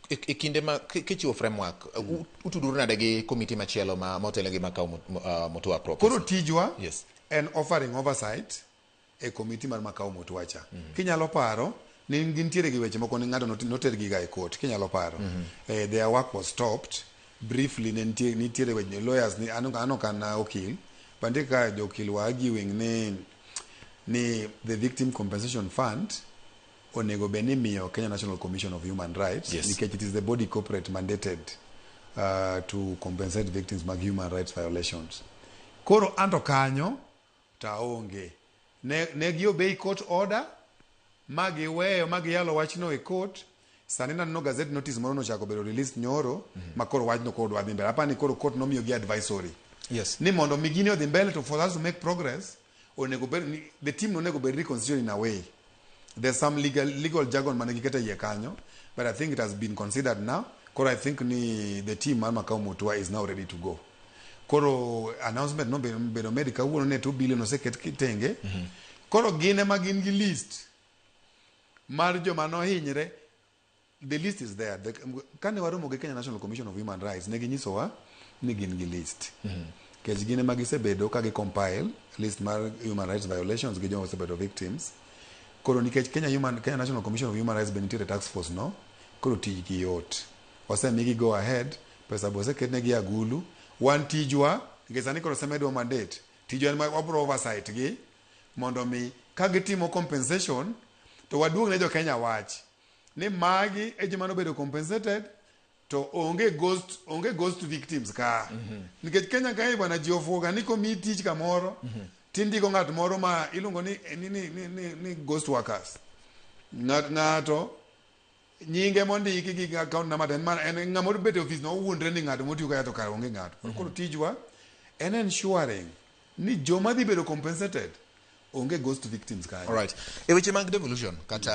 E kinde ma kichiwo framework, utuduru nade gi komiti machielo ma motelo gi Makau Mutua Pro? Koro tijwa en offering oversight e komiti mar Makau Mutua cha. Kinyalo paro ni gintiere gi weche moko ni ng'ato noter giga e court, kinyalo paro. Their work was stopped briefly. Ne nitie nitiere weche lawyers ni an ok an okil, but nitie kaka jokil were arguing ni the Victim Compensation Fund onego bed ni imiyo Kenya National Commission of Human Rights nikech it is the body corporate mandated to compensate victims mag human rights violations. Koro anto kanyo to aonge. Ne gi obey court order ma giweyo ma giyalo wachno e court. Sani naneno gazette notice moro nochako bedo released nyoro ma koro wachno koro dwa dhi mbele. Apani koro court nomiyo gi advisory ni mondo mi gini odhi mbele, to for us to make progress, onego bed ni the team onego bed reconstituted in a way. There's some legal jargon mane giketo e iye kanyo, but I think it has been considered now. Koro I think ni the team mar Makau Mutua is now ready to go. Koro announcement no bedo made kawuono ne 2 billion oseket tenge. Koro gin ema gin gi list mar joma nohinyre. The list is there. Kane waromo gi Kenya National Commission of Human Rights, ne ginyisowa ni gin gi list. Nikech gin ema gisebedo ka gi compile list mar human rights violations gi joma osebedo victims. Koro nikech Kenya National Commission of Human Rights be nitiere task force no, koro tijgi yot. Osemigi go ahead, pesa be oseketnegi e agulu. Wan tijwa, nikech sani koro osemedwa mandate, tijwa en ma wabro oversight gi mondo mi ka gitimo compensation to waduog ne jo Kenya wach ni magi e joma nobedo compensated, to onge ghost victims ka. Nikech Kenya kae, bwana, ji ofuoga ni komiyi tich kamoro tindiko ng'at moro ma iluongo ni ghost workers. Ng'ato nyinge mondiki gi account number to en mana en ng'ama obet e ofis no owuondre ni ng'ato motiyo kae, to kare onge ng'ato. Koro tijwa en ensuring ni joma dhi bedo compensated onge ghost victims kanyo. Alright. E weche mag devolution kata